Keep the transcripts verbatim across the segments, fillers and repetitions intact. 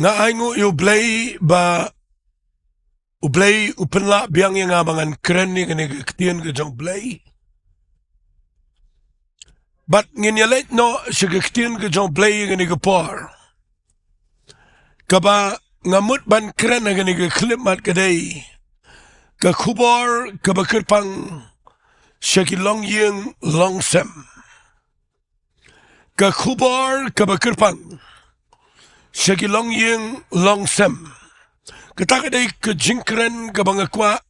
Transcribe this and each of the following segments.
Nga ai nguh ïa U Blei ba U Blei u pynlah biang ïa nga ba ngan kren ïa kane ka ktien ka jong U Blei. Bad ngin ïa leit noh sha ka ktien ka jong U Blei ïa kane ka por. Kaba nga mut ban kren ha kane ka khyllipmat ka dei ka khubor kaba kyrpang sha ki longïing longsem. Ka khubor kaba kyrpang sha ki longïing longsem. Kata ka dei ka jingkren kaba nga kwah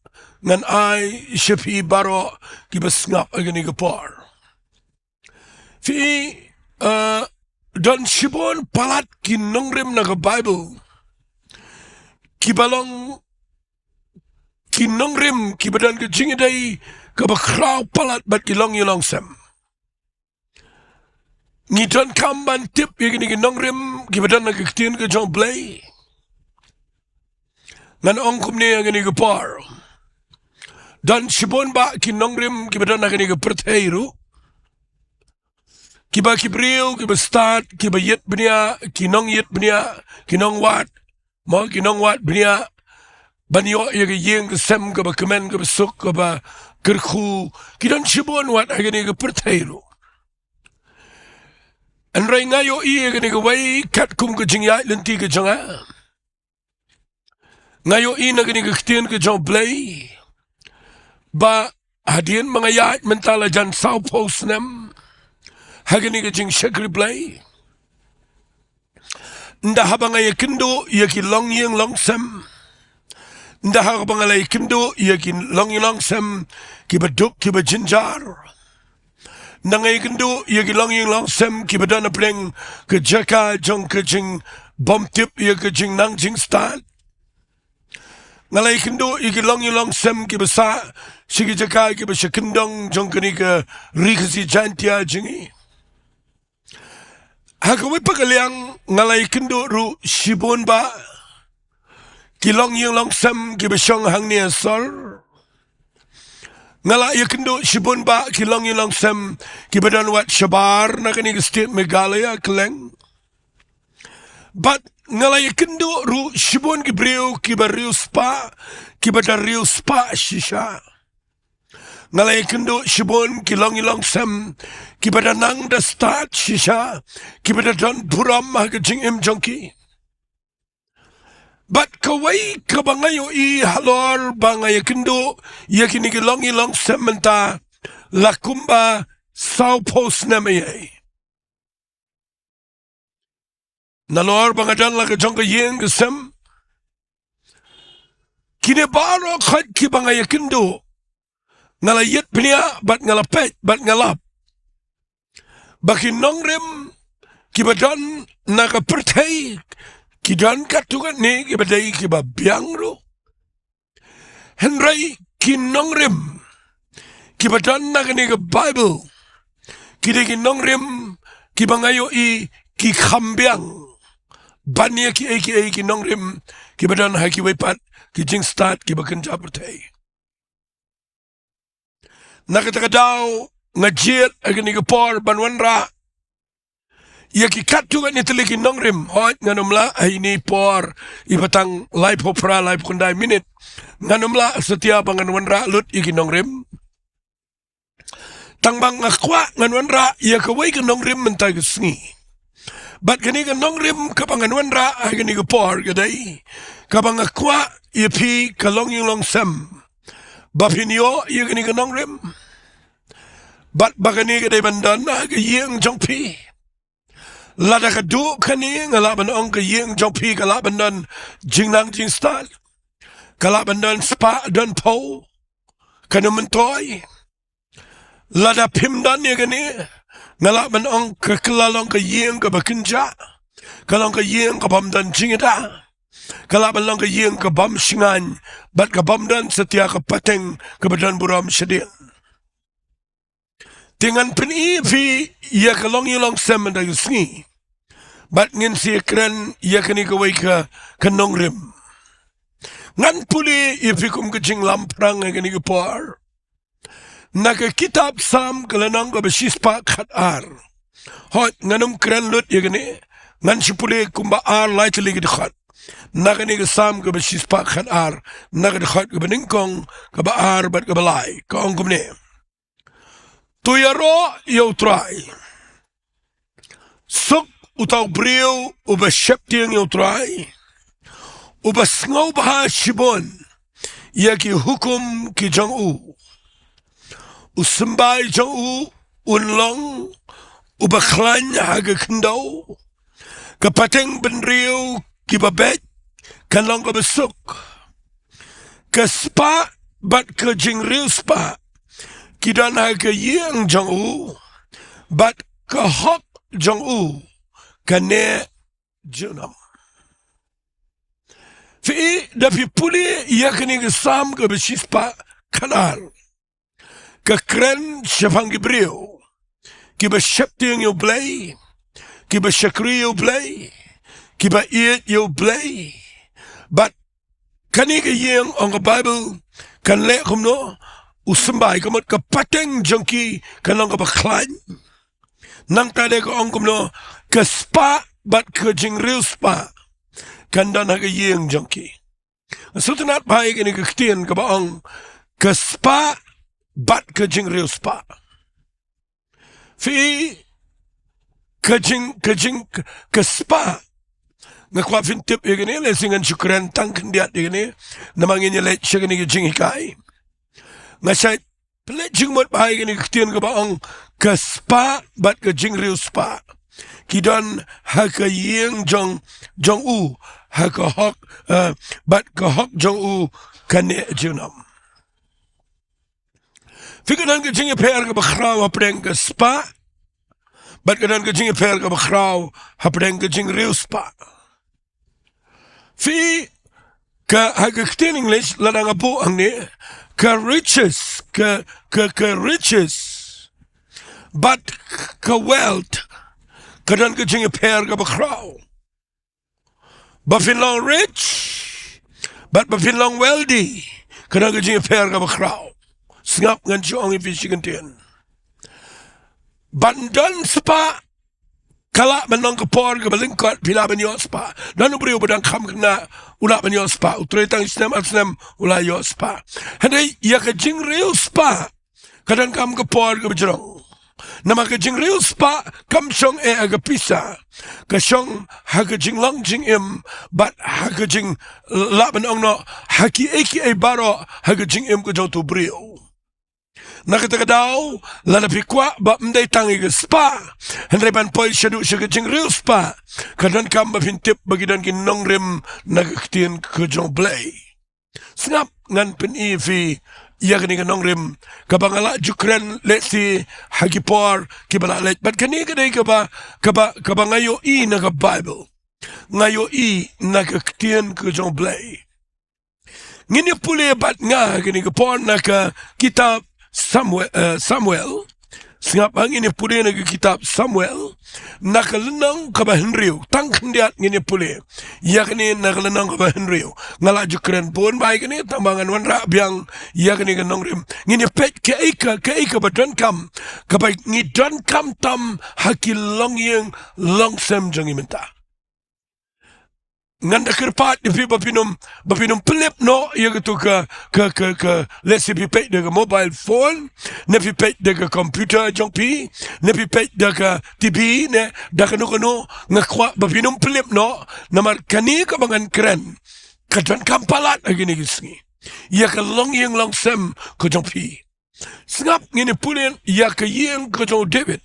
ngan ai sha phi baroh kiba sngap ha kane ka por. Phi, eh, don shibun palat ki nongrim na ka Baibl kiba long ki nongrim kiba don ka jingïadei kaba khraw palat bad ki longïing longsem. Ngi donkam ban tip ïa kine ki nongrim kiba don ha ka ktien ka jong U Blei. Ngan ong kumne ha kane ka por. Don shibun bah ki nongrim kiba don ha kane ka pyrthei ruh. Kiba ki briew, kiba stad, kiba ïit bniah, ki nongïit bniah, ki nongwad. Mo ki nongwad bniah ban ïoh ïa ka ïing ka sem kaba kmen kaba suk kaba kyrkhu. Ki don shibun wat ha kane ka pyrthei ruh. Hynrei nga ïohi ïa kane kawei katkum ka jingïaid lynti ka jong nga. Nga ïohi na kane ka ktien ka jong U Blei ba hadien ba nga ïaid mynta la jan sawphew snem ha kane ka jingshakri Blei. Ynda haba nga ïakynduh ïa ki longïing longsem. Ynda haba nga la ïakynduh ïa ki longïing longsem kiba duk kiba jynjar. Ynda nga ïakynduh ïa ki longïing longsem kiba don hapdeng ka jaka jong ka jingbym tip ïa ka jingnang jingstad. Nga la ïakynduh ïa ki longïing longsem kiba sah sha ki jaka kiba sha kyndong jong kane ka ri Khasi Jaiñtia jong ngi. Ha kawei pat ka liang nga la ïakynduh ruh shibun bah ki longïing longsem kiba shong hangne ha sor. Nga la ïakynduh shibun bah ki longïing longsem kiba don wat shabar na kane ka state Meghalaya kylleng. Bad nga la ïakynduh ruh shibun ki briew kiba riewspah, kiba da riewspah shisha. Nga la ïakynduh shibun ki longïing longsem kiba da nang da stad shisha, kiba da don burom ha ka jingim jong ki. Bad kawei kaba nga ïohi halor ba nga ïakynduh ïa kine ki longïing longsem mynta la kumba sawphew snem eiei. Nalor ba nga don la ka jong ka ïing ka sem. Kine baroh khoit kiba nga ïakynduh, nga la ïit bniah bad nga la peit bad nga lap ba ki nongrim kiba don na ka pyrthei ki don katto katne kiba dei kiba biang ruh. Hynrei ki nongrim kiba don na kane ka Baibl ki dei ki nongrim kiba nga ïohi ki kham biang ban ïa kiei kiei ki nongrim kiba don ha kiwei pat ki jingstad kiba kynja pyrthei. Na kata ka daw nga jied ha kane ka por ban wanrah ïa ki katto katne tylli ki nongrim. Hooid ngan ym lah ha ine i por, iba tang laiphew phra laiphew khyndai minit, ngan ym lah satia ba ngan wanrah lut ïa ki nongrim. Tang ba nga kwah ngan wanrah ïa kawei ka nongrim mynta ka sngi. Bad kane ka nongrim kaba ngan wanrah ha kane ka por ka dei kaba nga kwah ïa phi ka longïing longsem ba phin ïoh ïa kane ka nongrim. Bad ba kane ka dei ban don ha ka ïing jong phi. Lada ka duk kane nga lah ban ong ka ïing jong phi ka lah ban don jingnang jingstad, ka lah ban don spah don phew, kan ym myntoi. Lada phim don ïa kane nga lah ban ong ka, ka la long ka ïing kaba kynja, ka long ka ïing kabym don jingïada, ka lah ban long ka ïing kabym shngaiñ bad kabym don satia ka pateng kaba don burom shadien. Te ngan pyni ïa phi ïa ka longïing longsem mynta ka sngi. Bad ngin sa ïakren ïa kane kawei ka, ka nongrim. Ngan pule ïa phi kum ka jinglam phrang ha kane ka por. Na ka kitab Salm ka lynnong kaba shispah khatar. Hooid ngan ym kren lut ïa kane. Ngan shu pule kumba ar lai tylli ki dkhot. Na kane ka Salm kaba shispah khatar, na ka dkhot kaba nyngkong, kaba ar bad kaba lai, ka ong kumne: To ïaroh ïa U Trai. Suk uta u briew uba sheptieng ïa U Trai, uba sngewbha shibun ïa ki hukum ki jong u. U symbai jong u un long uba khlaiñ ha ka khyndew. Ka pateng bynriew kiba beit kan long kaba suk. Ka spah bad ka jingriewspah ki don ha ka ïing jong u, bad ka hok jong u kan neh junom. Phi i, da phi pule ïa kane ka Salm kaba shispah khatar, ka kren shaphang ki briew kiba sheptieng ïa U Blei, kiba shakri ïa U Blei, kiba ïeit ïa U Blei. Bad kane ka ïing, ong ka Baibl, kan leh kumno? U symbai, ka mut ka pateng jong ki kan long kaba khlaiñ. Nangta de ka ong kumno? Ka spah bad ka jingriewspah kan don ha ka ïing jong ki. Sngewtynnat bha ïa kane ka ktien kaba ong ka spah bad ka jingriewspah. Phi i, ka jing, ka jing, ka, ka spah. Nga kwah phin tip ïa kane, lehse ngan shu kren tang khyndiat ïa kane, namar ngin ïa leit sha kane ka jinghikai. Nga shait pynleit jingmut bha ïa kane ka ktien kaba ong ka spah bad ka jingriewspah ki don ha ka ïing jong, jong u, ha ka hok, eh, bad ka hok jong u kan neh junom. Phi, ka don ka jingïapher kaba khraw hapdeng ka spah, bad ka don ka jingïapher kaba khraw hapdeng ka jingriewspah. Phi, ka, ha ka ktien English, lada nga buh hangne, ka riches, ka, ka, ka riches bad ka wealth ka don ka jingïapher kaba khraw. Ba phin long rich bad ba phin long wealthy, ka don ka jingïapher kaba khraw. Sngap, ngan shu ong ïa phi shi kyntien. Ban don spah, ka lah ban long ka por kaba lyngkot phi lah ban ïoh spah. Don u briew ba dang kham khynnah, u lah ban ïoh spah. U trei tang snem ar snem, u lah ïoh spah. Hynrei ïa ka jingriewspah, ka donkam ka por kaba jrong. Namar ka jingriewspah kam shong eh ha ka pisa, ka shong ha ka jinglong jingim, bad ha ka jing, lah ban ong noh, ha kiei kiei baroh ha ka jingim ka jong uto u briew. Na kata ka daw, lada phi kwah ba ym dei tang ïa ka spah, hynrei ban poi shaduh sha ka jingriewspah, ka donkam ba phin tip ba ki don ki nongrim na ka ktien ka jong U Blei. Sngap, ngan pyni ïa phi ïa kane ka nongrim kaba nga lah ju kren lehse ha ki por kiba la leit. Bad kane ka dei kaba, kaba, kaba nga ïohi na ka Baibl, nga ïohi na ka ktien ka jong U Blei. Ngin ïa pule bad nga ha kane ka por na ka kitab Samuel, eh, Samuel. Sngap, ngin ïa pule na ka kitab Samuel, na ka lynnong kaba hynriew. Tang khyndiat ngin ïa pule ïa kane na ka lynnong kaba hynriew. Nga lah ju kren bun bha ïa kane, tangba ngan wanrah biang ïa kane ka nongrim. Ngin ïa peit kaei ka, kaei kaba donkam, kaba ngi donkam tam ha ki longïing longsem jong ngi mynta. Ngan da kyrpad ïa phi ba phin ym, ba phin ym pynlip noh ïa kato ka, ka, ka, ka, lehse phi peit da ka mobile phone, ne phi peit da ka computer jong phi, ne phi peit da ka T V, ne da kano kano. Nga kwah ba phin ym pynlip noh, namar kane kaba ngan kren ka donkam palat ha kine ki sngi ïa ka longïing longsem ka jong phi. Sngap, ngin ïa pule ïa ka ïing ka jong u David.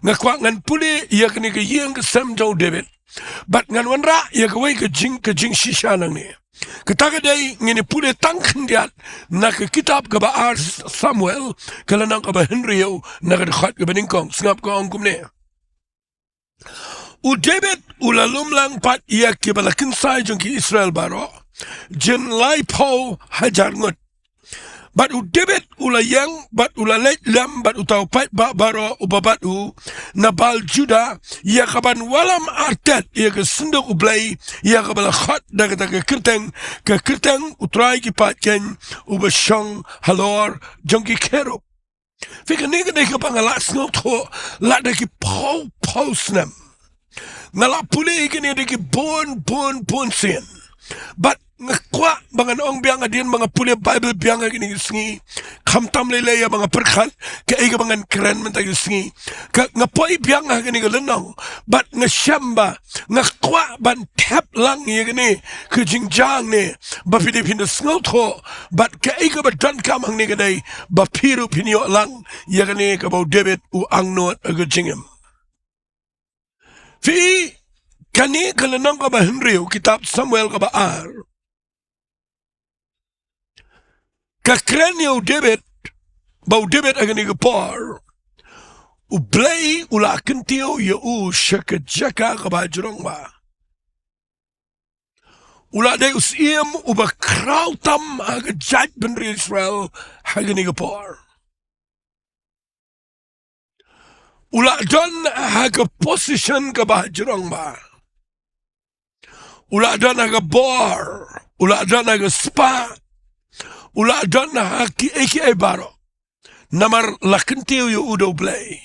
Nga kwah ngan pule ïa kane ka ïing ka sem jong u David. Bad ngan wanrah ïa kawei ka jing, ka jingshisha nangne. Kata ka dei, ngin ïa pule tang khyndiat na ka kitab kaba ar Samuel, ka lynnong kaba hynriew, na ka dkhot kaba nyngkong. Sngap, ka ong kumne: U David u la lum lang pat ïa kiba la kynsai jong ki Israel baroh, jin laiphew hajar ngut. Bad u David u la ïeng bad u la leit lem bad uta u paidbah baroh uba bad u na Baal Judah, ïa kaban wallam artet ïa ka synduk U Blei, ïa kaba la khot da kata ka kyrteng, ka kyrteng U Trai ki paid keiñ, uba shong halor jong ki kherub. Phi, kane ka dei kaba nga la sngewthuh la da ki phew phew snem. Nga la pule ïa kine da ki bun bun bun sien. Bad nga kwah ba ngan ong biang hadien ba nga pule Baibl biang ha kine ki sngi. Khamtam lei lei ïa ba nga pyrkhat kaei kaba ngan kren mynta ki sngi. Ka nga poi biang ha kine ki lynnong. Bad nga shem ba nga kwah ban thep lang ïa kine ki jingjia ne, ba phi dei phin da sngewthuh. Bad kaei kaba donkam hangne ka dei ba phi ruh phin ïoh lang ïa kane kaba u David u angnud ha ka jingim. Phi, kane ka lynnong kaba hynriew, kitab Samuel kaba ar, ka kren ïa u David, ba u David ha kane ka por, U Blei u la kyntiew ïa u sha ka jaka kaba jrong bha. U la dei u syiem uba khraw tam ha ka jaitbynriew Israel ha kane ka por. U la don ha ka position kaba jrong bha. U la don ha ka bor, u la don ha ka spah, u la don ha kiei kiei baroh. Namar la kyntiew ïa u da U Blei.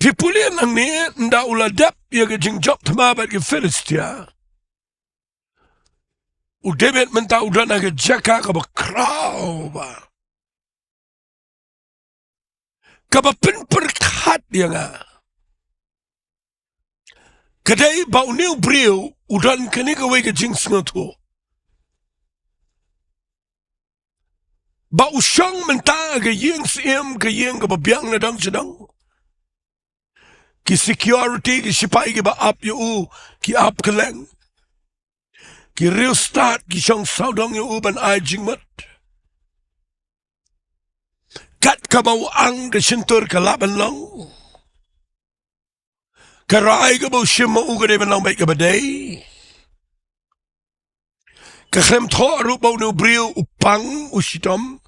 Phi pule nangne, ynda u la dep ïa ka jingjop thma bad ki Philistia, u David mynta u don ha ka jaka kaba khraw bha. Kaba pynpyrkhat ïa nga ka dei ba une u briew u don kane kawei ka jingsngewthuh, ba u shong mynta ha ka ïing syiem, ka ïing kaba biang na dong sha dong. Ki security, ki shipai kiba ap ïa u ki ap kylleng. Ki riewstad ki shong sawdong ïa u ban ai jingmut. Kat kaba u ang ka shyntur ka lah ban long. Ka rai kaba u shim ma u ka dei ban long beit kaba dei. Ka khlem thoh ruh ba une u briew u pang, u shitom,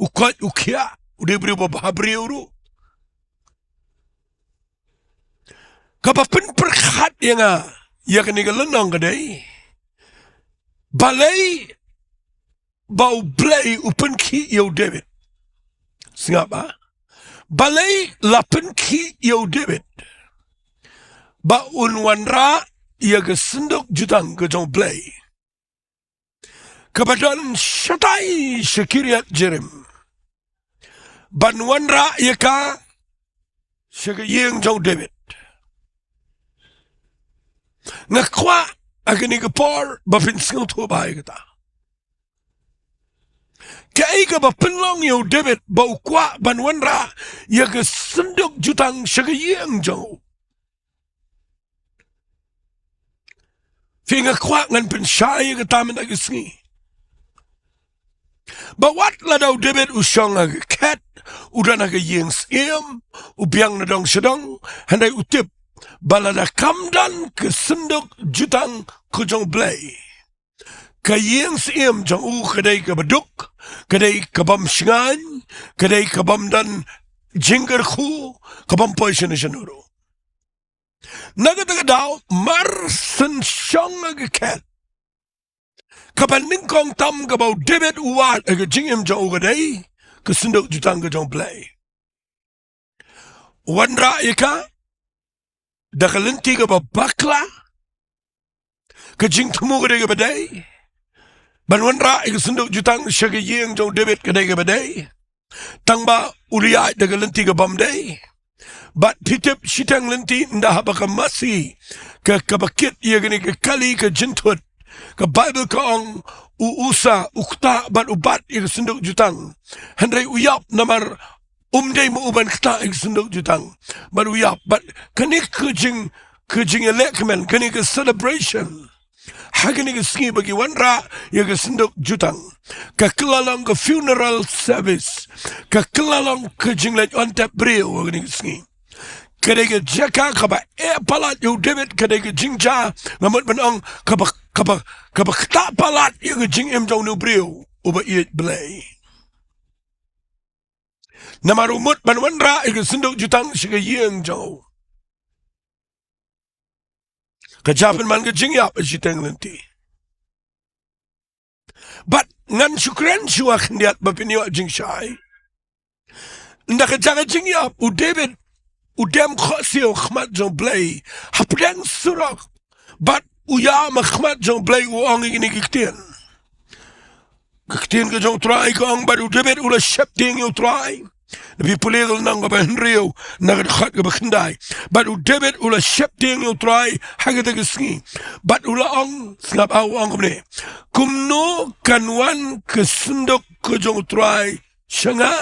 u koit, u khiah, u dei u briew ba bha briew ruh. Kaba pynpyrkhat ïa nga ïa kane ka lynnong ka dei balei ba U Blei u pynkhih ïa u David. Sngap, ah? Balei la pynkhih ïa u David ba un wanrah ïa ka synduk jutang ka jong U Blei, kaba don shatai sha Kiriat Jearim, ban wanrah ïa ka sha ka ïing jong u David? Nga kwah ha kane ka por ba phin sngewthuh bha ïa kata. Kaei kaba pynlong ïa u David ba u kwah ban wanrah ïa ka synduk jutang sha ka ïing jong u? Phi, nga kwah ngan pynshai ïa kata mynta ki sngi. Ba wat lada u David u shong ha ka khet, u don ha ka ïing syiem, u biang na dong sha dong, hynrei u tip ba lada kam don ka synduk jutang ka jong U Blei, ka ïing syiem jong u ka dei kaba duk, ka dei ka bym shngaiñ, ka dei ka bym don jingkyrkhu, ka bym poi shano shano ruh. Na kata ka daw, mar shen shong ha ka khet, kaba nyngkong tam kaba u David u wad ha ka jingim jong u ka dei ka synduk jutang ka jong U Blei. Wanrah ïa ka da ka lynti kaba bakla. Ka jingthmu ka dei kaba dei. Ban wanrah ïa ka synduk jutang sha ka ïing jong u David ka dei kaba dei. Tang ba u la ïaid da ka lynti ka bym dei. Bad phi tip, shiteng lynti ynda haba ka masi ka, kaba kit ïa kane ka kali ka jynthut, ka Baibl ka ong, u Usa u ktah bad u bat ïa ka synduk jutang. Hynrei u ïap namar um dei ma u ban ktah ïa ka synduk jutang. Bad u ïap, bad kane ka jing, ka jingïalehkmen, kane ka celebration ha kane ka sngi ba ki wanrah ïa ka synduk jutang, ka kylla long ka funeral service, ka kylla long ka jingleit on tep briew ha kane ka sngi. Ka dei ka jaka kaba eh palat ïa u David, ka dei ka jingjia, nga mut ban ong, kaba, kaba, kaba ktah palat ïa ka jingim jong une u briew uba ïeit Blei. Namar u mut ban wanrah ïa ka synduk jutang sha ka ïing jong u. Ka jia pynban ka jingïap ha shiteng lynti. Bad ngan shu kren shuwa khyndiat ba phin ïoh jingshai. Ynda ka jia ka jingïap, u David u dem khohsiew ha khmat jong U Blei hapdeng surok, bad u ïam ha khmat jong U Blei, u ong ïa kine ki ktien. Ka ktien ka jong U Trai ka ong, bad u David u la sheptieng ïa U Trai. Lada phi pule ka lynnong kaba hynriew, na ka dkhot kaba khyndai. Bad u David u la sheptieng ïa U Trai ha kata ka sngi, bad u la ong, sngap, u ong kumne: Kumno kan wan ka synduk ka jong U Trai sha nga?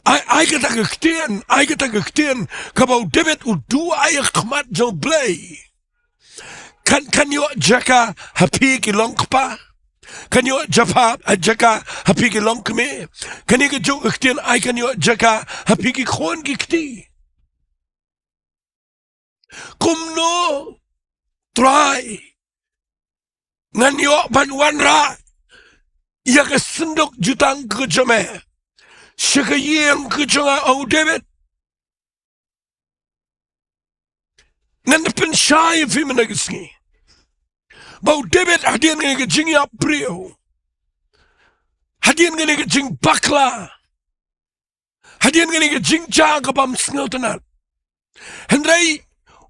Ai, ai kata ka ktien, ai kata ka ktien, kaba u David u duwai ha khmat jong U Blei. Kan, kan ïoh jaka ha phi ki longkpa? Kan ïoh jaka, jaka ha phi ki longkmie? Kane kajuh ka ktien, ai kan ïoh jaka ha phi ki khun ki kti? Kumno, Trai, ngan ïoh ban wanrah ïa ka synduk jutang ka jong me sha ka ïing ka jong nga, ong u David? Ngan da pynshai ïa phi mynta ka sngi ba u David, hadien kane ka jingïap briew, hadien kane ka jingbakla, hadien kane ka jingjia kabym sngewtynnad, hynrei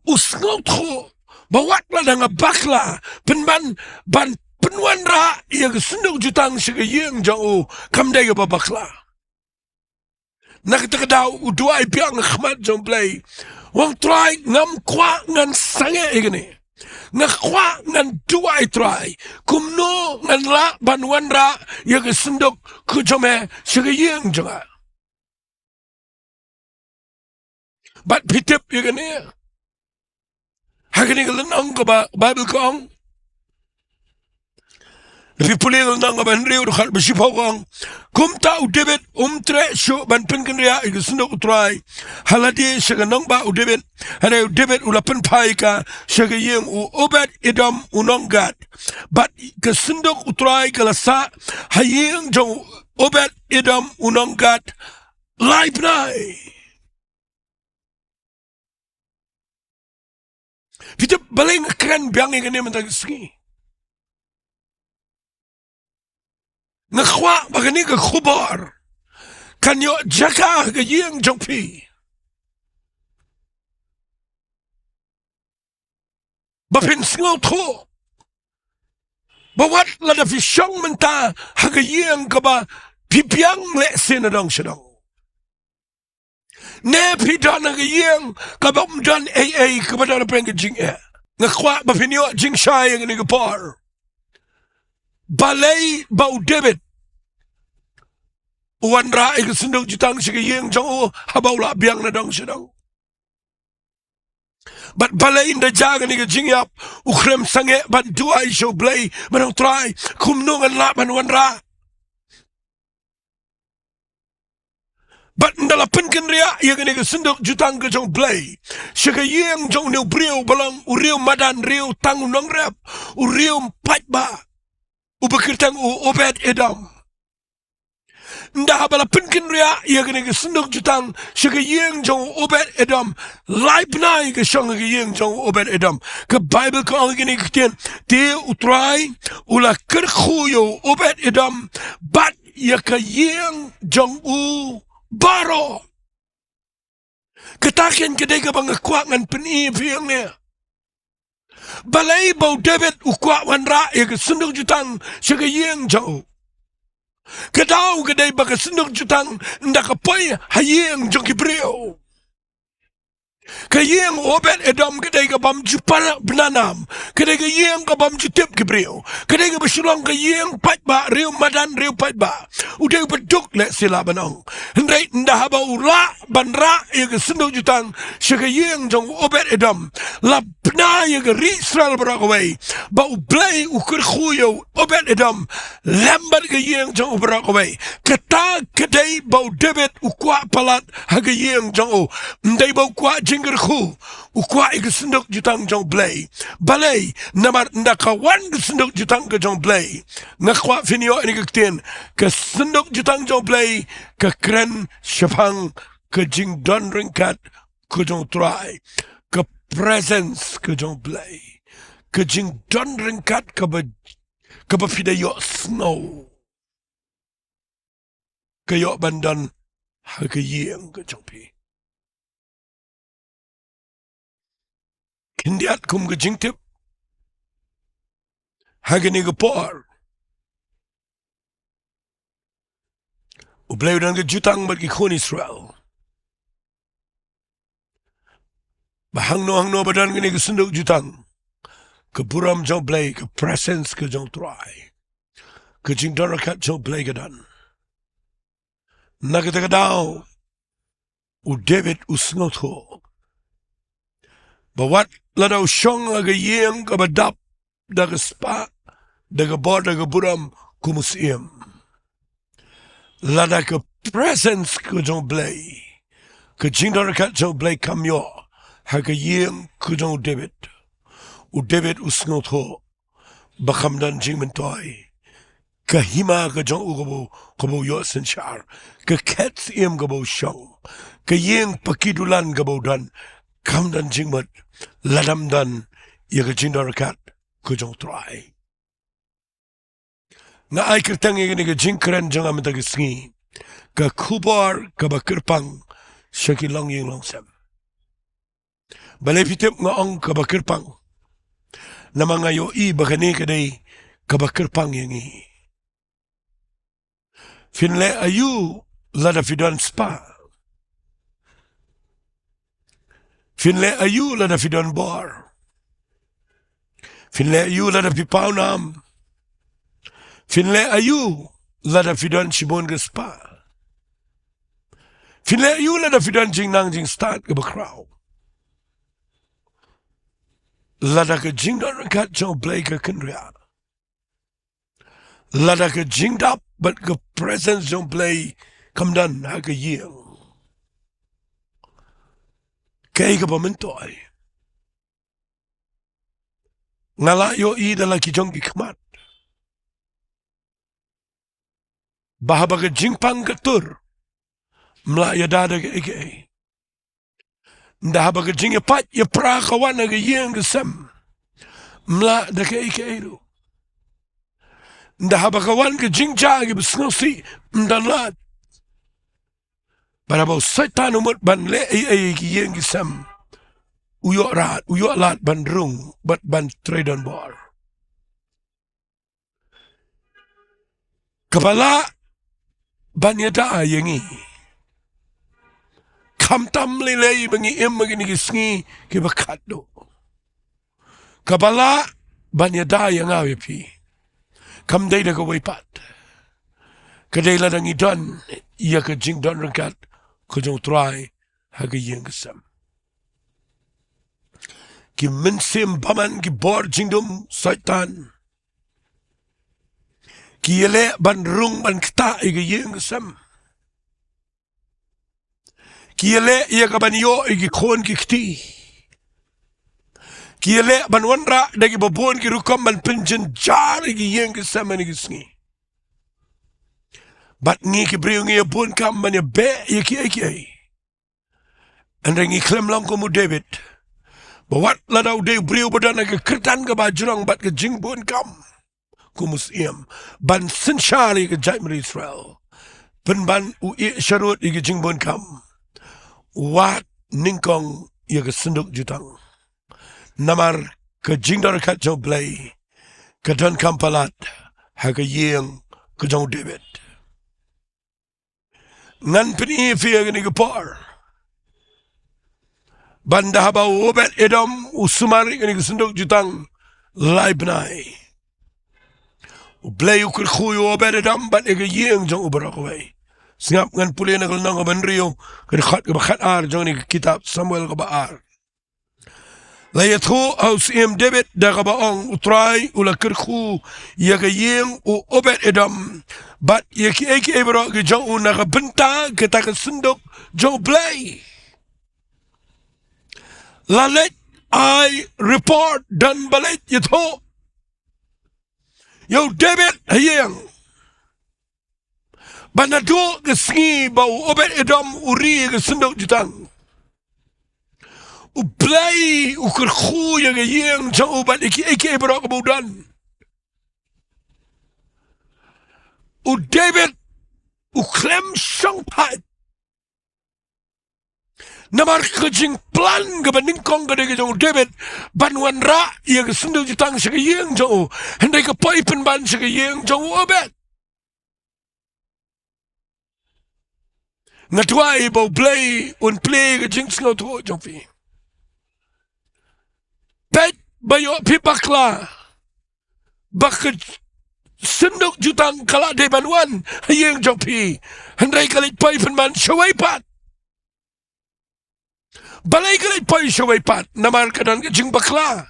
u sngewthuh ba wat lada nga bakla, pynban ban pynwanrah ïa ka synduk jutang sha ka ïing jong u kam dei kaba bakla. Na kata ka daw u duwai biang ha khmat jong U Blei, u ong: Trai, ngam kwah ngan sangeh ïa kane. Nga kwah ngan duwai, Trai, kumno ngan lah ban wanrah ïa ka synduk ka jong me sha ka ïing jong nga. Bad phi tip ïa kane, ha kane ka lynnong kaba Baibl ka ong, lada phi pule ka lynnong kaba hynriew, dkhot ba shiphew, ka ong: Kumta u David um treh shuh ban pynkynriah ïa ka synduk U Trai ha lade sha ka nongbah u David, hynrei u David u la pynphai ka sha ka ïing u Obed Edom u nong Gat. Bad ka synduk U Trai ka la sah ha ïing jong u Obed Edom u nong Gat lai bnai. Phi tip balei nga kren biang ïa kane mynta ka sngi? Nga kwah ba kane ka khubor kan ïoh jaka ha ka ïing jong phi, ba phin sngewthuh ba wat lada phi shong mynta ha ka ïing kaba phi biang lehse nadong shadong, ne phi don ha ka ïing kaba ym don ei ei, kaba don hapdeng ka jingeh, nga kwah ba phin ïoh jingshai ha kane ka por. Balei ba u David u wanrah ïa ka synduk jutang sha ka ïing jong u haba u la biang nadong shadong? Bad balei ynda jia kane ka jingïap u khlem sangeh ban duwai sha U Blei ban ong: Trai, kumno ngan lah ban wanrah? Bad ynda la pynkynriah ïa kane ka synduk jutang ka jong U Blei sha ka ïing jong une u briew ba long u riew madan, riew tang u nongrep, u riew paidbah, uba kyrteng u Obed Edom. Ynda haba la pynkynriah ïa kane ka synduk jutang sha ka ïing jong u Obed Edom, lai bnai ka shong ha ka ïing jong u Obed Edom. Ka Baibl ka ong ïa kane ka ktien: Te U Trai u la kyrkhu ïa u Obed Edom bad ïa ka ïing jong u baroh. Kata kein ka dei kaba nga kwah ngan pyni ïa phi hangne. Balei ba u David u kwah wanrah ïa ka synduk jutang sha ka ïing jong u? Ka daw ka dei ba ka synduk jutang ynda ka poi ha ïing jong ki briew, ka ïing u Obed Edom ka dei kabym ju para bnanam, ka dei ka ïing kabym ju tip ki briew, ka dei kaba shu long ka ïing paidbah, riew madan, riew paidbah. U dei uba duk lehse lah ban ong. Hynrei ynda haba u lah ban rah ïa ka synduk jutang sha ka ïing jong u Obed Edom, la bna ïa ka ri Israel baroh kawei ba U Blei u kyrkhu ïa u Obed Edom lem bad ka ïing jong u baroh kawei. Kata ka dei ba u David u kwah palat ha ka ïing jong u. Ym dei ba u kwah jingkyrkhu, u kwah ïa ka synduk jutang jong U Blei. Balei? Namar ynda ka wan ka synduk jutang ka jong U Blei, nga kwah phin ïoh ïa kane ka ktien: ka synduk jutang jong U Blei ka kren shaphang ka jingdon ryngkat ka jong U Trai, ka presence ka jong U Blei, ka jingdon ryngkat kaba, kaba phi da ïohsngew. ka ïoh ban don ha ka ïing ka jong phi. Khyndiat kum ka jingtip ha kane ka por, U Blei u don ka jutang bad ki khun Israel. Ba hangno hangno ba don kane ka synduk jutang, ka burom jong U Blei, ka presence ka jong U Trai, ka jingdon ryngkat jong U Blei ka don. Na kata ka daw u David u sngewthuh ba wat lada u shong ha ka ïing kaba dap da ka spah, da ka bor, da ka burom kum u syiem, lada ka presence ka jong U Blei, ka jingdon ryngkat jong U Blei kam ïoh ha ka ïing ka jong u David, u David u sngewthuh ba kam don jingmyntoi. Ka hima ka jong u kaba u, kaba u ïoh synshar, ka khet syiem kaba u shong, ka ïing paki dulan kaba u don, kam don jingmut lada ym don ïa ka jingdon ryngkat ka jong U Trai. Nga ai kyrteng ïa kane ka jingkren jong nga mynta ka sngi, ka khubor kaba kyrpang sha ki longïing longsem. Balei phi tip nga ong kaba kyrpang? Namar nga ïohi ba kane ka dei kaba kyrpang ïa ngi. Phin leh aïu lada phi don spah? Phin leh aïu lada phi don bor? Phin leh aïu lada phi pawnam? Phin leh aïu lada phi don shibun ka spah? Phin leh aïu lada phi don jingnang jingstad kaba khraw? Lada ka jingdon ryngkat jong U Blei ka kynriah, lada ka jingdap bad ka presence jong U Blei kam don ha ka ïing, kaei kaba myntoi? Nga la ïohi da la ki jong ki khmat ba haba ka jingpang ka tur, ym lah ïada da kaei kaei. Ynda haba ka jingïapait ïapra ka wan ha ka ïing ka sem, ym lah da kaei kaei ruh. Ynda haba ka wan ka jingjia kiba sngewsih, ym don lad. Bad haba u Soitan u mut ban leh ei ei ïa ki ïing ki sem, u ïoh lad, u ïoh lad ban rung bad ban trei donbor. Kaba lah ban ïada ïa ngi, khamtam lei lei ba ngi im ha kine ki sngi kiba khatduh, kaba lah ban ïada ïa nga ïa phi, kam dei da kawei pat. Ka dei lada ngi don ïa ka jingdon ryngkat ka jong U Trai ha ka ïing ka sem. Ki mynsiem bymman, ki bor jingdum Soitan, ki ïaleh ban rung ban ktah ïa ka ïing ka sem. Ki ïaleh ïa ka ban ïoh ïa ki khun ki kti. Ki ïaleh ban wanrah da kiba bun ki rukom ban pynjynjar ïa ki ïing ki sem ha kine ki sngi. Bad ngi ki briew ngi ïa bun kam ban ïa beh ïa kiei kiei. Hynrei ngi khlem long kum u David, ba wat lada u dei u briew ba don ha ka kyrdan kaba jrong bad ka jingbun kam kum u syiem ban synshar ïa ka jaitbynriew Israel, pynban u ïeh sharud ïa ka jingbun kam, u wad nyngkong ïa ka synduk jutang. Namar ka jingdon ryngkat jong U Blei ka donkam palat ha ka ïing ka jong u David. Ngan pyni ïa phi ha kane ka por ba ynda haba u Obed Edom u sumar ïa kane ka synduk jutang lai bnai, U Blei u kyrkhu ïa u Obed Edom bad ïa ka ïing jong u baroh kawei. Sngap, ngan pule na ka lynnong kaba hynriew, ka dkhot kaba khatar jong kane ka kitab Samuel kaba ar. La ïathuh ha u syiem David da kaba ong, U Trai u la kyrkhu ïa ka ïing u Obed Edom bad ïa kiei kiei baroh ki jong u na ka bynta kata ka synduk jong U Blei. La leit ai report, don ba leit ïathuh ïa u David ha ïing ba naduh ka sngi ba u Obed Edom u ri ïa ka synduk jutang, U Blei u kyrkhu ïa ka ïing jong u bad ïa kiei kiei baroh kaba u don. U David u khlem shongthait. Namar ka jingplan kaba nyngkong ka dei ka jong u David ban wanrah ïa ka synduk jutang sha ka ïing jong u. Hynrei ka poi pynban sha ka ïing jong u Obed. Nga duwai ba U Blei un plie ka jingsngewthuh jong phi. Peit ba ïoh phi bakla ba ka synduk jutang ka la dei ban wan ha ïing jong phi, hynrei ka leit poi pynban shawei pat. Balei ka leit poi shawei pat? Namar ka don ka jingbakla.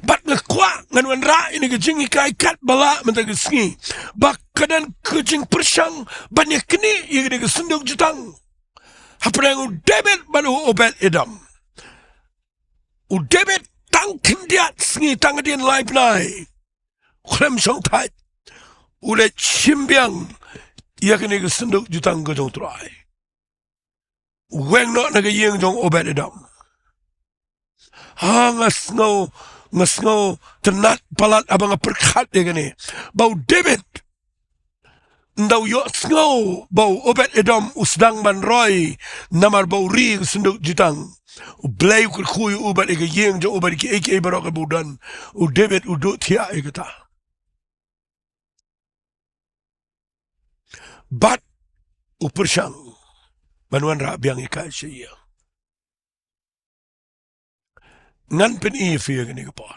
Bad nga kwah ngan wanrah ïa kane ka jinghikai katba lah mynta ka sngi ba ka don ka jingpyrshang ban ïa knieh ïa kane ka synduk jutang hapdeng u David bad u Obed Edom. U David tang khyndiat sngi, tang hadien lai bnai, u khlem shongthait, u leit shim biang ïa kane ka synduk jutang ka jong U Trai. U weng noh na ka ïing jong u Obed Edom. Ha, nga sngew, nga sngewtynnat palat haba nga pyrkhat ïa kane, ba u David ynda u ïohsngew ba u Obed Edom u sdang ban roi namar ba u ri ka synduk jutang, U Blei u kyrkhu ïa u bad ïa ka ïing jong u bad ïa kiei kiei baroh kaba u don. U David u duh thiah ïa kata. Bad u pyrshang ban wanrah biang ïa ka sha ïing. Ngan pyni ïa phi ïa kane ka por.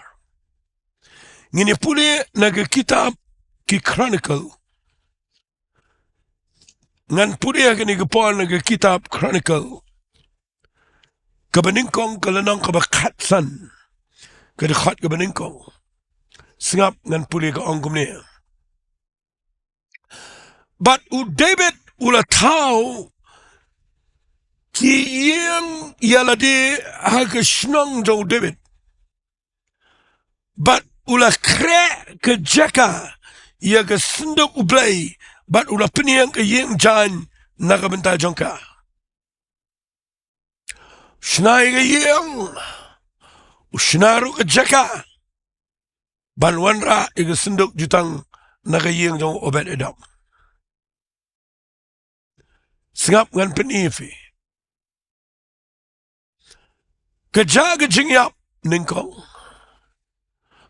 Ngin ïa pule na ka kitab ki Chronicle. Ngan pule ïa kane ka por na ka kitab Chronicle kaba nyngkong, ka lynnong kaba khatsan, ka dkhot kaba nyngkong. Sngap, ngan pule, ka ong kumne. Bad u David u la thaw ki ïing ïa lade ha ka shnong jong u David. Bad u la khreh ka jaka ïa ka synduk U Blei, bad u la pynïeng ka ïing jaiñ na ka bynta jong ka. U shna ïa ka ïing, u shna ruh ka jaka ban wanrah ïa ka synduk jutang na ka ïing jong u Obed Edom. Sngap, ngan pyni ïa phi. Ka jia ka jingïap nyngkong,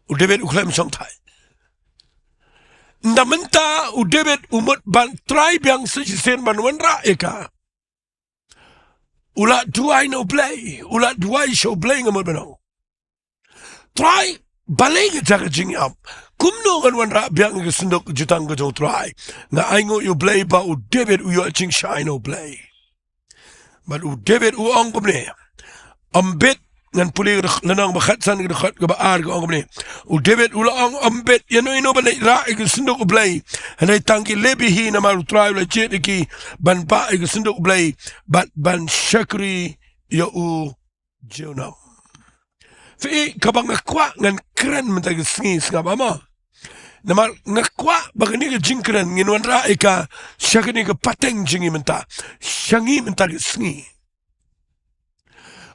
u David u khlem shongthait. Ynda mynta u David u mut ban trai biang sa shisien ban wanrah ïa ka, u la duwai na U Blei, u la duwai sha U Blei, nga mut ban ong, Trai, balei ka jia ka jingïap? Kumno ngan wanrah biang ïa ka synduk jutang ka jong U Trai? Nga ainguh ïa U Blei ba u David u ïoh jingshai na U Blei. Bad u David u ong kumne. Ym bit, ngan pule ka lynnong ba khatsan, ka dkhot kaba ar, ka ong kumne. U David u la ong, ym bit ïano ïano ban leit rah ïa ka synduk U Blei, hynrei tang ki Lebi hi, namar U Trai u la jied ïa ki ban bah ïa ka synduk U Blei bad ban shakri ïa u junom. Phi, kaba nga kwah ngan kren mynta ka sngi, sngap, ama. Namar nga kwah ba kane ka jingkren ngin wanrah ïa ka sha kane ka pateng jong ngi mynta, sha ngi mynta ka sngi.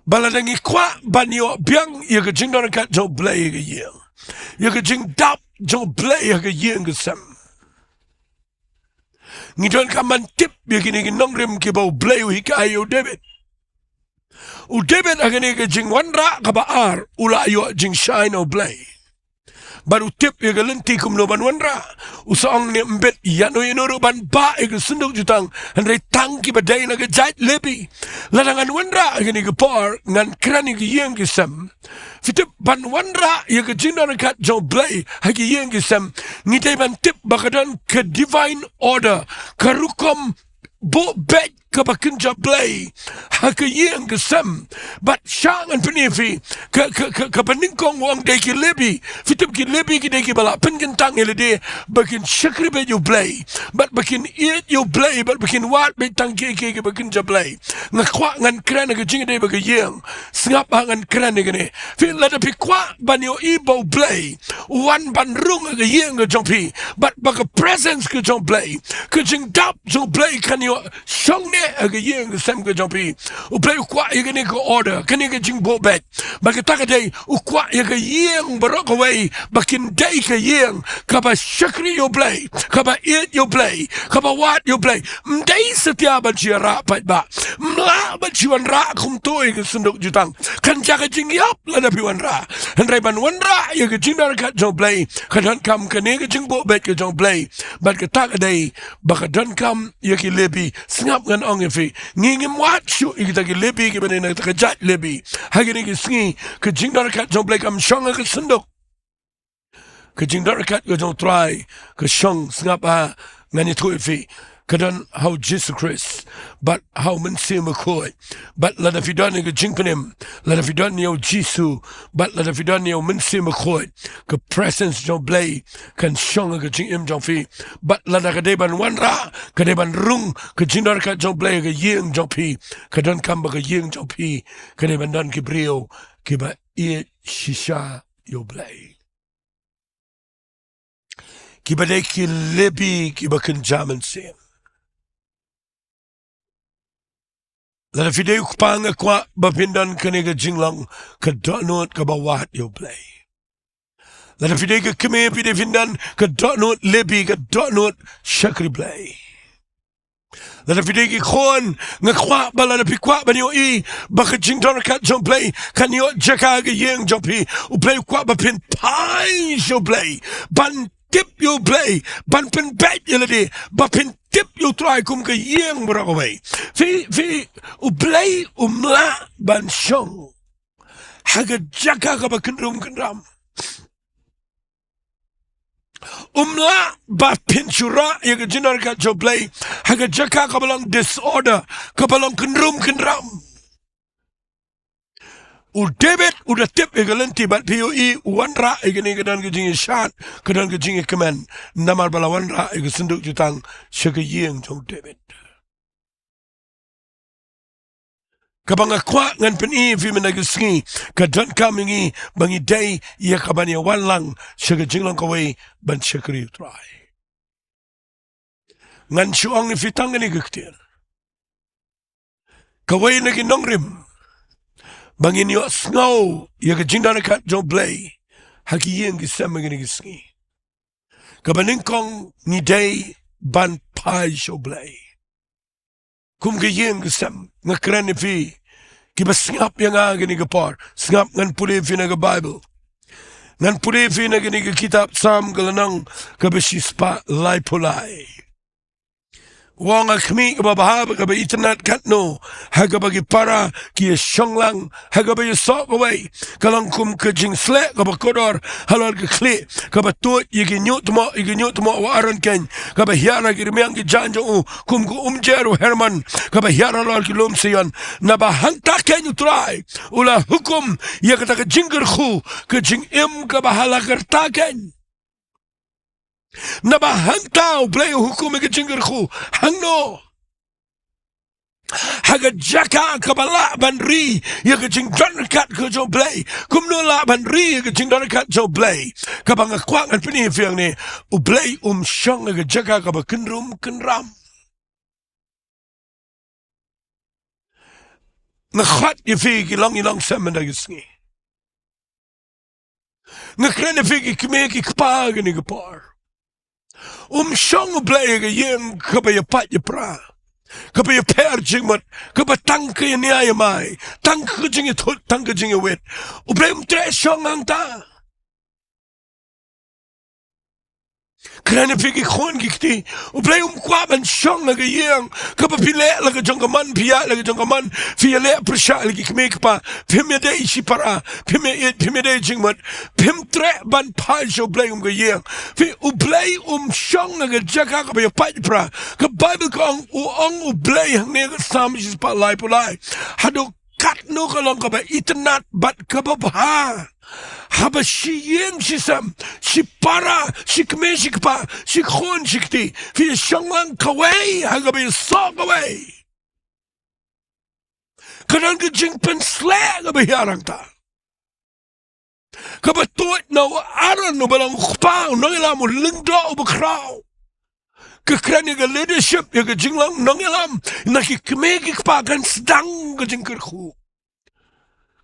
Ba lada ngi kwah ban ïoh biang ïa ka jingdon ryngkat jong U Blei ha ka ïing, ïa ka jingdap jong U Blei ha ka ïing ka sem, ngi donkam ban tip ïa kine ki nongrim kiba U Blei u hikai ïa u David. U David ha kane ka jingwanrah kaba ar u la ïoh jingshai na U Blei. Bad u tip ïa ka lynti kumno ban wanrah. U sa ong ne, ym bit ïano ïano ruh ban bah ïa ka synduk jutang, hynrei tang kiba dei na ka jait Lebi. Lada ngan wanrah ha kane ka por, ngan kren ïa ka ïing ka sem. Phi tip, ban wanrah ïa ka jingdon ryngkat jong U Blei ha ka ïing ka sem, ngi dei ban tip ba ka don ka divine order, ka rukom buh beit kaba kynja Blei ha ka ïing ka sem. Bad shah, ngan pyni ïa phi, ka, ka, ka, kaba nyngkong u ong dei ki Lebi. Phi tip, ki Lebi ki dei kiba la pynkyntang ïa lade ba kin shakri beit ïa U Blei, bad ba kin ïeit ïa U Blei, bad ba kin wad beit tang kiei kiei kiba kynja Blei. Nga kwah ngan kren ha ka jingïadei bad ka ïing. Sngap, ha ngan kren ïa kane. Phi, lada phi kwah ban ïohi ba U Blei u wan ban rung ha ka ïing ka jong phi, bad ba ka presence ka jong U Blei, ka jingdap jong U Blei kan ïoh shong ne ha ka ïing ka sem ka jong phi. U Blei u kwah ïa kane ka order, kane ka jingbuh beit. Bad kata ka dei, u kwah ïa ka ïing baroh kawei ba kin dei ka ïing kaba shakri ïa u Blei, kaba ïeit ïa u Blei, kaba wad ïa u Blei. Ym dei satia ban shu ïarah paidbah. Ym lah ban shu wanrah kumto ïa ka synduk jutang. Kan jia ka jingïap lada phi wanrah. Hynrei ban wanrah ïa ka jingdon ryngkat jong u Blei, ka donkam kane ka jingbuh beit ka jong u Blei. Bad kata ka dei ba ka donkam ïa ki Lebi. Sngap, ngan ong ïa phi, ngi ngim wad shuh ïa kita ki Lebi kiba dei na kata ka jait Lebi. Ha kine ki sngi ka jingdon ryngkat jong u Blei kam shong ha ka synduk. Ka jingdon ryngkat ka jong u Trai ka shong, sngap, ha, ngan ïathuh ïa phi, ka don ha u Jisu Khrist bad ha u Mynsiem Bakhuid. Bad lada phi don ïa ka jingpynim, lada phi don ïa u Jisu, bad lada phi don ïa u Mynsiem Bakhuid, ka presence jong u Blei kan shong ha ka jingim jong phi. Bad lada ka dei ban wanrah, ka dei ban rung ka jingdon ryngkat jong u Blei ha ka ïing jong phi, ka donkam ba ka ïing jong phi ka dei ban don ki briew kiba ïeit shisha ïa u Blei, kiba dei ki Lebi kiba kynja mynsiem. Lada phi dei u kpa, nga kwah ba phin don kane ka jinglong ka dohnud kaba wad ïa u Blei. Lada phi dei ka kmie, phi dei phin don ka dohnud Lebi, ka dohnud shakri Blei. Lada phi dei ki khun, nga kwah ba lada phi kwah ban ïohi ba ka jingdon ryngkat jong u Blei kan ïoh jaka ha ka ïing jong phi, u Blei u kwah ba phin phai sha u Blei ban tip ïa u Blei, ban pynbeit ïa lade, ba phin tip ïa u Trai kum ka ïing baroh kawei. Phi, phi, u Blei um lah ban shong ha ka jaka kaba kynrum kynram. Um lah ba phin shu rah ïa ka jingdon ryngkat jong u Blei ha ka jaka kaba long disorder, kaba long kynrum kynram. U David u da tip ïa ka lynti bad phi ïohi u wanrah ïa kane, ka don ka jingïashad, ka don ka jingïakmen. Namar ba la wanrah ïa ka synduk jutang sha ka ïing jong u David. Kaba nga kwah ngan pyni ïa phi mynta ka sngi, ka donkam ïa ngi ba ngi dei ïa ka ban ïa wan lang sha ka jinglong kawei ban shakri ïa u Trai. Ngan shu ong ïa phi tang kane ka ktien. Kawei na ki nongrim ba ngin ïohsngew ïa ka jingdon ryngkat jong u Blei ha ki ïing ki sem ha kine ki sngi, kaba nyngkong ngi dei ban phai sha u Blei. Kum ka ïing ka sem, nga kren ïa phi kiba sngap ïa nga ha kane ka por, sngap, ngan pule ïa phi na ka Baibl. Ngan pule ïa phi na kane ka kitab Salm, ka lynnong kaba shispah laiphew lai. U ong, a khmih kaba bha bad kaba itynnad katno ha kaba ki para ki ïashong lang ha kaba ïasoh kawei, ka long kum ka jingsleh kaba kordor halor ka khlieh, kaba tuid ïa ki ñiuhtmoh, ïa ki ñiuhtmoh u Aaron keiñ, kaba hiar ha ki rmiang ki jaiñ jong u, kum ka umjer u Hermon kaba hiar halor ki lum Sion. Naba hangta keiñ u Trai u la hukum ïa kata ka jingkyrkhu, ka jingim kaba ha la ka rta keiñ. Naba hangta u Blei u hukum ïa ka jingkyrkhu. Hangno? Ha ka jaka kaba lah ban ri ïa ka jingdon ryngkat ka jong u Blei. Kumno lah ban ri ïa ka jingdon ryngkat jong u Blei? Kaba nga kwah ngan pyni ïa phi hangne, u Blei um shong ha ka jaka kaba kynrum kynram. Nga khot ïa phi ki long, ki long sem mynta ka sngi. Nga kren ïa phi ki kmie ki kpa ha kane ka por. Um shong u Blei ha ka ïing kaba ïapait ïapra, kaba ïapher jingmut, kaba tang ka ïania ïamai, tang ka jingïathut, tang ka jingïawit. U Blei um treh shong hangta. Kren ïa phi ki khun ki kti, u Blei um kwah ban shong ha ka ïing kaba phi leh la ka jong ka mon, phi ïaid la ka jong ka mon, phi ïaleh pyrshah la ki kmie ki kpa, phim ïadei shipara, phim ïaieit, phim ïadei jingmut, phim treh ban phai sha u Blei kum ka ïing. Phi, u Blei um shong ha ka jaka kaba ïapait ïapra. Ka Baibl ka ong, u ong u Blei hangne ha ka Salm shispah laiphew lai, haduh katno ka long kaba itynnad bad kaba bha, haba shi ïing shi sem, shipara, shi kmie shi kpa, shi khun shi kti, phi ïashong lang kawei ha kaba ïasoh kawei. Ka don ka jingpynsleh kaba hiar hangta, kaba tuid na u Aaron uba long u kpa, u nongïalam, u lyngdoh uba khraw, ka kren ïa ka leadership, ïa ka jinglong nongïalam na ki kmie ki kpa, kan sdang ka jingkyrkhu.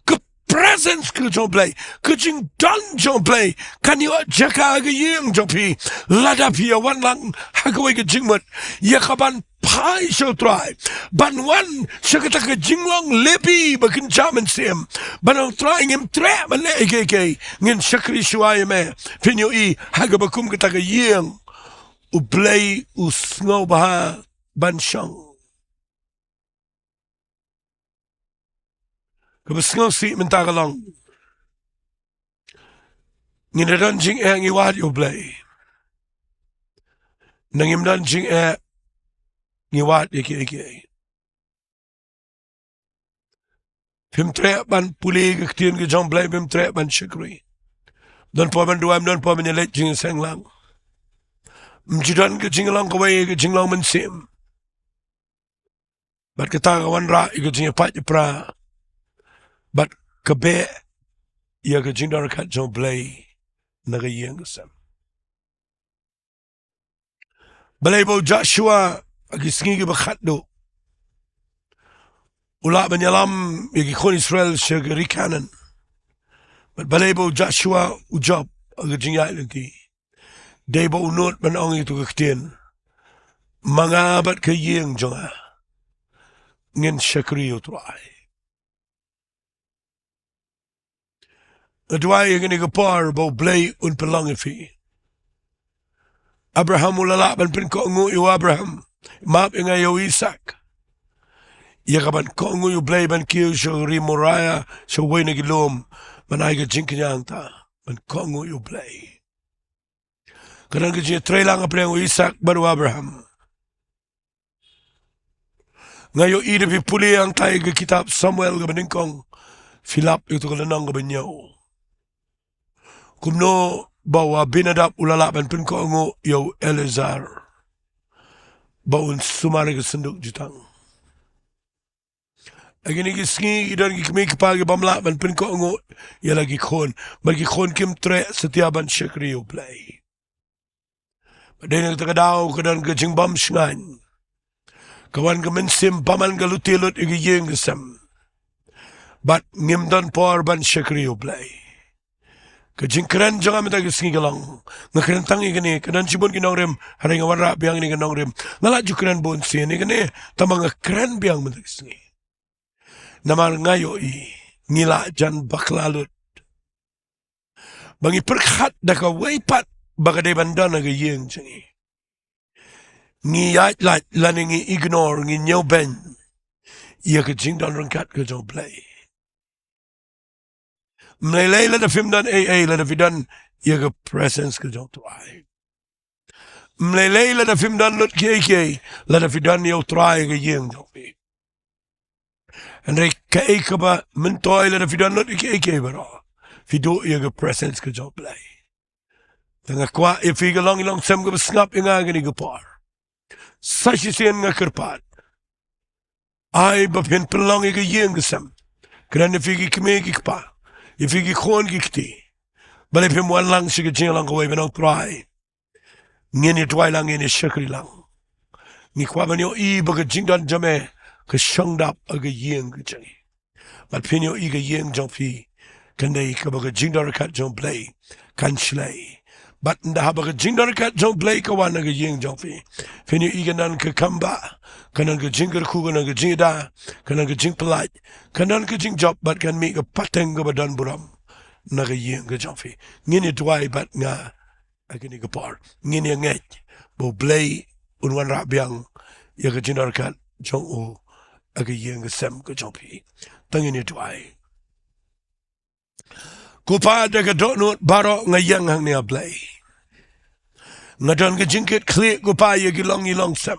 Ka presence ka jong U Blei, ka jingdon jong U Blei kan ïoh jaka ha ka ïing jong phi lada phi ïa wan lang ha kawei ka jingmut ïa ka ban phai sha U Trai, ban wan sha kata ka jinglong lehbeiñ ba kynja mynsiem, ban ong, Trai, ngim treh ban leh ei ei ei, ngin shakri shuwa ïa me. Phin ïohi ha kaba kum kata ka ïing U Blei u sngewbha ban shong. Kaba sngewsih mynta ka long, ngin da don jingeh ngi wad ïa U Blei, ne ngim don jingeh ngi wad ïa kiei kiei. Phim treh ban pule ka ktien ka jong U Blei, phim treh ban shakri. Don por ban duwai, don por ban ïaleit jingïaseng lang. Ym ju don ka jinglong kawei, ka jinglong mynsiem. Bad kata ka wanrah ïa ka jingïapait ïapra bad ka beh ïa ka jingdon ryngkat jong U Blei na ka ïing ka sem. Balei ba u Joshua ha ki sngi kiba khatduh u lah ban ïalam ïa ki khun Israel sha ka ri Kanaan? Bad balei ba u Joshua u jop ha ka jingïaid lynti? Dei ba u nud ban ong ïa kito ki ktien: Ma nga bad ka ïing jong nga ngin shakri ïa U Trai. Nga duwai ïa kane ka por ba U Blei un pynlong ïa phi. Abraham u la lah ban pynkohnguh ïa u Abraham, map ïa nga, ïa u Isak. Ïa ka ban kohnguh ïa U Blei ban kiew sha ri Moria, sha uwei na ki lum, ban ai ka jingkñia hangta, ban kohnguh ïa U Blei. Ka don ka jingïatreilang hapdeng u Isak bad u Abraham. Nga ïohi da phi pule hangta ïa ka kitab Samuel kaba nyngkong, phi lap ïa kato ka lynnong kaba hynñiew, kumno ba u Abinadab u la lah ban pynkohnguh ïa u Eleazar ba un sumar ïa ka synduk jutang. Ha kine ki sngi ki don ki kmie ki kpa ki bym lah ban pynkohnguh ïa la ki khun, bad ki khun kim treh satia ban shakri ïa U Blei. Bad dei na kata ka daw ka don ka jingbymshngaiñ, ka wan ka mynsiem bymman, ka lute lut ïa ka ïing ka sem, bad ngim don por ban shakri ïa U Blei. Ka jingkren jong nga mynta ka sngi ka long, nga kren tang ïa kane, ka don shibun ki nongrim, hynrei nga wanrah biang ïa kane ka nongrim. Nga la ju kren bun sien ïa kane, tangba nga kren biang mynta ka sngi, namar nga ïohi ngi la jan bakla lut ba ngi pyrkhat da kawei pat ba ka dei ban don ha ka ïing jong ngi. Ngi ïaid lait lane ngi ignore, ngi ñiewbeiñ ïa ka jingdon ryngkat ka jong U Blei. Ym lei lei lada phim don ei ei, lada phi don ïa ka presence ka jong U Trai. Ym lei lei lada phim don lut kiei kiei, lada phi don ïa U Trai ha ka ïing jong phi. Hynrei kaei kaba myntoi, lada phi don lut ïa kiei kiei baroh, phi duh ïa ka presence ka jong U Blei. Te nga kwah ïa phi ka longïing longsem kaba sngap ïa nga ha kane ka por, sa shisien nga kyrpad, ai ba phin pynlong ïa ka ïing ka sem. Kren ïa phi ki kmie ki kpa, ïa phi ki khun ki kti, balei phim wan lang sha ka jingïalang kawei ban ong, Trai, ngin ïa duwai lang, ngin ïa shakri lang. Ngi kwah ban ïohi ba ka jingdon jong me ka shong dap ha ka ïing ka jong ngi. Bad phin ïohi ka ïing jong phi kan dei kaba ka jingdon ryngkat jong U Blei kan shlei. Bad ynda haba ka jingdon ryngkat jong U Blei ka wan ha ka ïing jong phi, phin ïohi kan don ka kambah, kan don ka jingkyrkhu, kan don ka jingïada, kan don ka jingpyllait, kan don ka jingjop, bad kan mih ka pateng kaba don burom na ka ïing ka jong phi. Ngin ïa duwai bad nga ha kane ka por. Ngin ïa ngeit ba U Blei un wanrah biang ïa ka jingdon ryngkat jong u ha ka ïing ka sem ka jong phi. To ngin ïa duwai. Ko Pa, da ka dohnud baroh nga ïeng hangne, A Blei. Nga don ka jingkitkhlieh, ko Pa, ïa ki longïing longsem.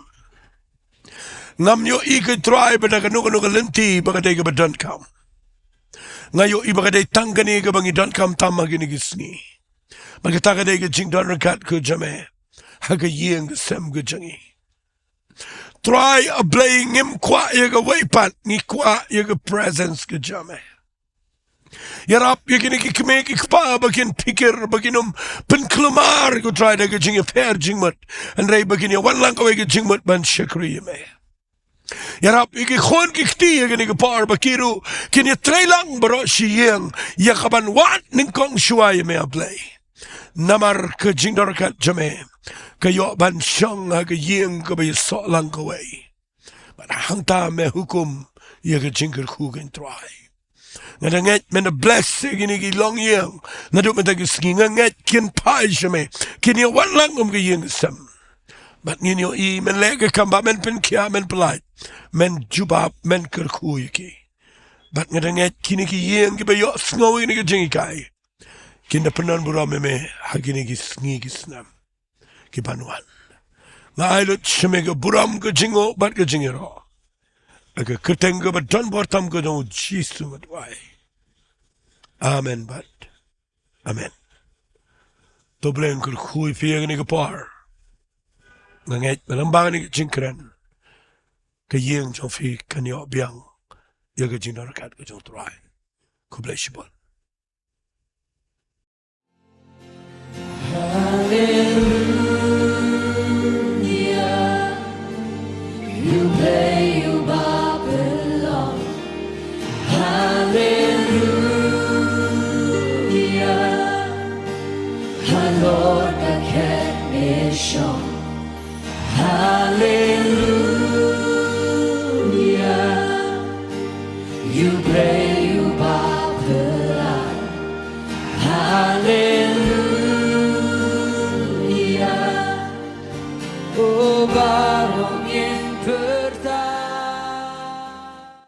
Ngam ïohi, ko Trai, ba da kano kano ka lynti ba ka dei kaba donkam. Nga ïohi ba ka dei tang kane kaba ngi donkam tam ha kine ki sngi. Bad kata ka dei ka jingdon ryngkat ka jong me ha ka ïing ka sem ka jong ngi. Trai, A Blei, ngim kwah ïa kawei pat, ngi kwah ïa ka presence ka jong me. Ïarap ïa kine ki kmie ki kpa ba kin phikir, ba kin ym pynkulmar, ko Trai, da ka jingïapher jingmut, hynrei ba kin ïawan lang kawei ka jingmut ban shakri ïa me. Ïarap ïa ki khun ki kti ïa kine ki por ba ki ruh kin ïatrei lang baroh shi ïing ïa kaban wad nyngkong shuwa ïa me, A Blei. Namar ka jingdon ryngkat jong me ka ïoh ban shong ha ka ïing kaba ïasoh lang kawei. Bad hangta me hukum ïa ka jingkyrkhu, ko Trai. Nga da ngeit men da bless ïa kine ki longïing naduh mynta ki sngi. Nga ngeit kin phai sha me, kin ïawan lang kum ka ïing ka sem. Bad ngin ïohi men leh ka kam ba men pynkhiah, men pyllait, men jubab, men kyrkhu ïa ki. Bad nga da ngeit kine ki ïing kiba ïohsngew ïa kine ki jinghikai kin da pyndon burom ïa me ha kine ki sngi ki snem ki ban wan. Nga ai lut sha me ka burom, ka jingnguh bad ka jingïaroh, ha ka kyrteng kaba don bor tam ka jong U Jisu nga duwai. Amen bad amen. To Blei un kyrkhu ïa phi ïa kane ka por. Nga ngeit ba lyngba kane ka jingkren ka ïing jong phi kan ïoh biang ïa ka jingdon ryngkat ka jong U Trai. Khublei shibun. Hallelujah. You play, you Babylon. Hallelujah. Our Lord, the King is shown. Hallelujah. You play